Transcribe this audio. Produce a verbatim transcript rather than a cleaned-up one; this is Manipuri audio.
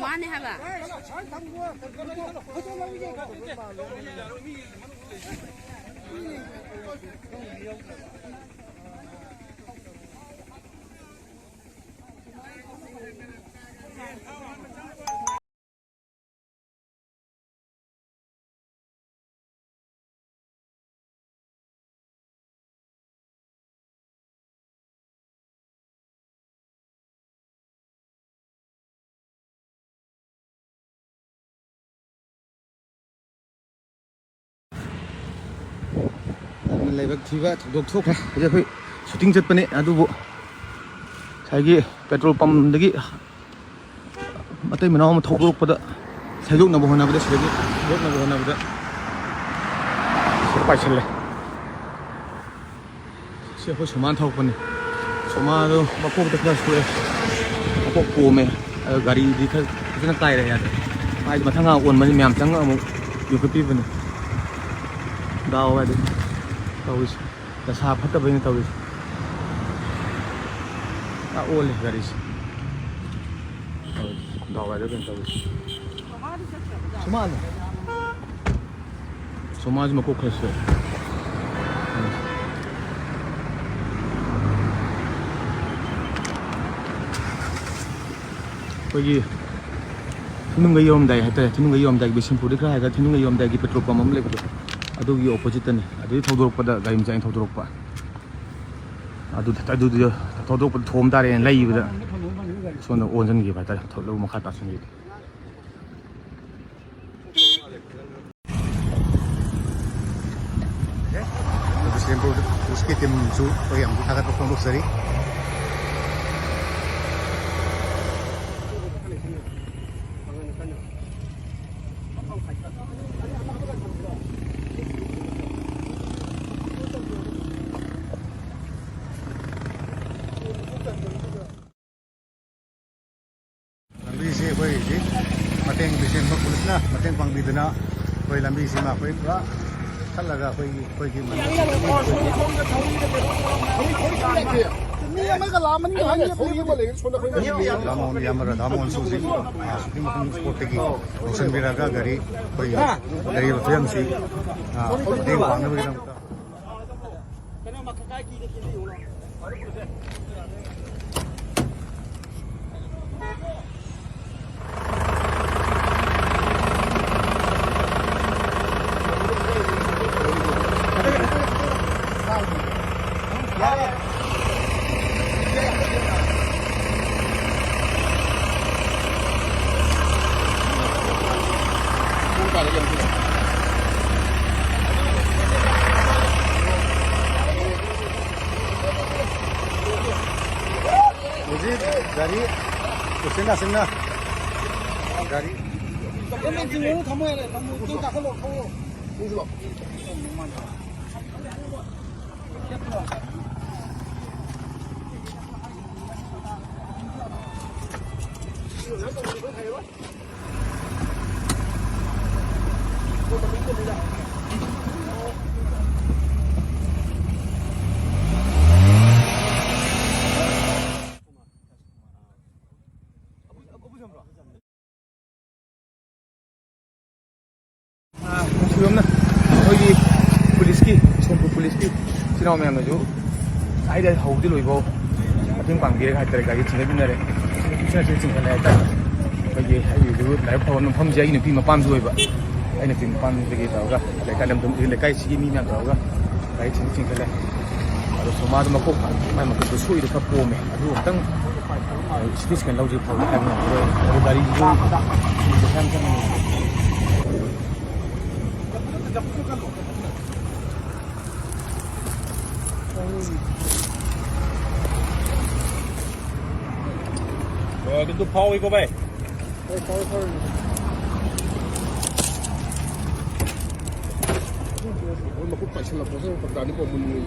ꯃꯥꯅꯦ ꯍꯥꯏꯕ꯫ ꯌꯥꯝꯅ ꯂꯥꯏꯕꯛ ꯊꯤꯕ ꯊꯧꯗꯣꯛ ꯊꯣꯛꯈ꯭ꯔꯦ꯫ ꯍꯧꯖꯤꯛ ꯑꯩꯈꯣꯏ ꯁꯨꯇꯤꯡ ꯆꯠꯄꯅꯦ, ꯑꯗꯨꯕꯨ ꯉꯁꯥꯏꯒꯤ ꯄꯦꯇ꯭ꯔꯣꯜ ꯄꯝꯗꯒꯤ ꯃꯇꯩ ꯃꯅꯥꯎ ꯑꯃ ꯊꯧꯗꯣꯔꯛꯄꯗ, ꯁꯩꯗꯣꯛꯅꯕ ꯍꯣꯠꯅꯕꯗ, ꯁꯤꯗꯒꯤ ꯁꯩꯗꯣꯛꯅꯕ ꯍꯣꯠꯅꯕꯗ ꯁꯤꯗ ꯄꯥꯏꯁꯤꯜꯂꯦ꯫ ꯁꯤ ꯑꯩꯈꯣꯏ ꯁꯣꯃꯥꯅ ꯊꯧꯔꯛꯄꯅꯤ꯫ ꯁꯣꯃꯥꯗꯣ ꯃꯀꯣꯛꯇ ꯈꯔ ꯁꯣꯛꯑꯦ, ꯃꯀꯣꯛ ꯄꯣꯝꯃꯦ꯫ ꯑꯗꯣ ꯒꯥꯔꯤꯗꯤ ꯈꯔ ꯐꯖꯅ ꯀꯥꯏꯔꯦ ꯌꯥꯗꯦ꯫ ꯃꯥꯏꯗꯤ ꯃꯊꯪ ꯉꯥꯛ ꯑꯣꯟꯕꯅꯤ, ꯃꯌꯥꯝ ꯆꯪꯉꯒ ꯑꯃꯨꯛ ꯌꯣꯛꯈꯠꯄꯤꯕꯅꯤ꯫ ꯗꯥꯎ ꯍꯥꯏꯗꯤ ꯇꯧꯔꯤꯁꯦ, ꯗꯁꯥ ꯐꯠꯇꯕꯩꯅ ꯇꯧꯔꯤꯁꯦ꯫ ꯑꯥ, ꯑꯣꯜꯂꯦ ꯒꯥꯔꯤꯁꯦ꯫ ꯗꯥꯎ ꯍꯥꯏꯗꯤ ꯀꯩꯅꯣ ꯇꯧꯔꯤꯁꯦ꯫ ꯁꯣꯃꯥꯅ꯫ ꯁꯣꯃꯥꯁꯤ ꯃꯀꯣꯛ ꯈꯔ ꯁꯣꯛꯑꯦ꯫ ꯑꯩꯈꯣꯏꯒꯤ ꯊꯤꯅꯨꯡꯒꯩ ꯌꯧꯔꯝꯗꯥꯏ ꯍꯥꯏꯇꯥꯔꯦ, ꯊꯤꯅꯨꯡꯒꯩ ꯌꯧꯔꯝꯗꯥꯏꯒꯤ, ꯕꯤꯁꯦꯝꯄꯨꯔꯗꯒꯤ ꯈꯔ ꯍꯥꯏꯒꯠꯂꯒ ꯊꯤꯅꯨꯡꯒꯩ ꯌꯧꯔꯝꯗꯥꯏꯒꯤ ꯄꯦꯇ꯭ꯔꯣꯜ ꯄꯝ ꯑꯃ ꯂꯩꯕꯗꯣ, ꯑꯗꯨꯒꯤ ꯑꯣꯄꯣꯖꯤꯠꯇꯅꯤ꯫ ꯑꯗꯨꯗꯤ ꯊꯧꯗꯣꯔꯛꯄꯗ ꯒꯥꯔꯤ ꯃꯆꯥ ꯑꯅꯤ ꯊꯧꯗꯣꯔꯛꯄ꯫ ꯑꯗꯨ, ꯑꯗꯨꯗ ꯊꯧꯗꯣꯛꯄꯗ ꯊꯣꯝ ꯇꯥꯔꯦꯅ ꯂꯩꯕꯗ ꯁꯣꯝꯗ ꯑꯣꯟꯁꯤꯟꯈꯤꯕ ꯍꯥꯏꯇꯥꯔꯦ, ꯊꯧꯗꯣꯛ ꯃꯈꯥ ꯇꯥꯁꯤꯟꯈꯤꯕ꯫ ꯕꯤꯁꯦꯝꯄꯨꯔ ꯄꯨꯂꯤꯁꯀꯤ ꯇꯤꯝꯁꯨ ꯑꯩꯈꯣꯏ ꯌꯥꯝ ꯊꯥꯒꯠꯄ ꯐꯣꯡꯗꯣꯛꯆꯔꯤ꯫ ꯂꯝꯕꯤꯁꯤ ꯑꯩꯈꯣꯏ ꯍꯧꯖꯤꯛ ꯃꯇꯦꯡ, ꯕꯤꯁꯦꯝꯄꯨꯔ ꯄꯨꯂꯤꯁꯅ ꯃꯇꯦꯡ ꯄꯥꯡꯕꯤꯗꯨꯅ ꯑꯩꯈꯣꯏ ꯂꯝꯕꯤꯁꯤꯃ ꯑꯩꯈꯣꯏ ꯄꯨꯔꯥ ꯆꯠꯂꯒ ꯑꯩꯈꯣꯏꯒꯤ, ꯑꯩꯈꯣꯏꯒꯤ ꯃꯅꯤꯄꯨꯔ ꯔꯥꯃꯣꯍꯟ, ꯏꯌꯥꯝꯕ ꯔꯥꯙꯥꯃꯣꯍꯟꯁꯨ ꯍꯧꯖꯤꯛ, ꯑ, ꯁꯨꯇꯤꯡ ꯃꯐꯝ ꯁ꯭ꯄꯣꯠꯇꯒꯤ ꯂꯧꯁꯤꯟꯕꯤꯔꯒ ꯒꯥꯔꯤ, ꯑꯩꯈꯣꯏ ꯂꯩꯔꯤꯕ ꯐꯤꯕꯝꯁꯤ, ꯑ, ꯃꯇꯦꯡ ꯄꯥꯡꯅꯕꯒꯤꯗꯃꯛꯇ꯫ ꯍꯧꯖꯤꯛ ꯒꯥꯔꯤ ꯎꯆꯤꯟ ꯅꯥꯆꯤꯟꯅ ꯒꯥꯔꯤ ꯑꯥ, ꯅꯨꯡꯁꯤꯕ ꯑꯃꯅ, ꯑꯩꯈꯣꯏꯒꯤ ꯄꯨꯂꯤꯁꯀꯤ, ꯁꯣꯝꯄꯨꯔ ꯄꯨꯂꯤꯁꯀꯤ ꯏꯆꯤꯜ ꯏꯅꯥꯎ ꯃꯌꯥꯝꯅꯁꯨ ꯉꯁꯥꯏꯗ ꯍꯧꯕꯗꯤ ꯂꯣꯏꯐꯥꯎ ꯃꯇꯦꯡ ꯄꯥꯡꯕꯤꯔꯒ ꯍꯥꯏꯇꯥꯔꯦ, ꯒꯥꯔꯤ ꯆꯤꯡꯈꯠꯃꯤꯟꯅꯔꯦ꯫ ꯎꯆꯤꯟ ꯅꯥꯆꯤꯟꯅ ꯆꯤꯡꯈꯠꯂꯦ ꯍꯥꯏꯇꯥꯔꯦ꯫ ꯑꯩꯈꯣꯏꯒꯤ ꯑꯩꯒꯤ ꯂꯥꯏꯕꯛ ꯐꯕ ꯃꯐꯝꯁꯦ ꯑꯩꯒꯤ ꯅꯨꯄꯤ ꯃꯄꯥꯝꯁꯨ ꯑꯣꯏꯕ, ꯑꯩꯅ ꯅꯨꯄꯤ ꯃꯄꯥꯝꯗꯒꯤ ꯇꯧꯔꯒ ꯂꯩꯀꯥꯏ ꯂꯝꯗꯝ, ꯂꯩꯀꯥꯏꯁꯤꯒꯤ ꯃꯤ ꯃꯌꯥꯝ ꯇꯧꯔꯒ ꯒꯥꯔꯤ ꯆꯤꯡ ꯆꯤꯡꯈꯠꯂꯦ꯫ ꯑꯗꯣ ꯁꯣꯃꯥꯗꯣ ꯃꯀꯣꯛ, ꯃꯥꯏ ꯃꯀꯣꯛꯇꯣ ꯁꯣꯛꯏꯗꯣ ꯈꯔ ꯄꯣꯝꯃꯦ꯫ ꯑꯗꯨ ꯑꯃꯨꯛꯇꯪ ꯁꯤ ꯇꯤ ꯁ꯭ꯀꯦꯟ ꯂꯧꯁꯤ ꯐꯕ ꯍꯥꯏꯕ ꯉꯝꯃꯔꯣꯏ꯫ ꯑꯗꯨ ꯒꯥꯔꯤꯁꯨ ꯄꯩꯁꯥ ꯌꯥꯝ ꯆꯪꯉꯦ꯫ ꯑꯣ, ꯑꯗꯨ ꯐꯥꯎꯏꯀꯣ ꯚꯥꯏ꯫ ꯍꯣꯏ, ꯐꯥꯎꯏ, ꯐꯥꯎꯏ꯫ ꯃꯈꯨꯠ ꯄꯥꯏꯁꯤꯜꯂꯛꯄꯁꯦ ꯐꯔꯛ ꯇꯥꯅꯤꯀꯣ, ꯃꯨꯟ ꯃꯨꯟ꯫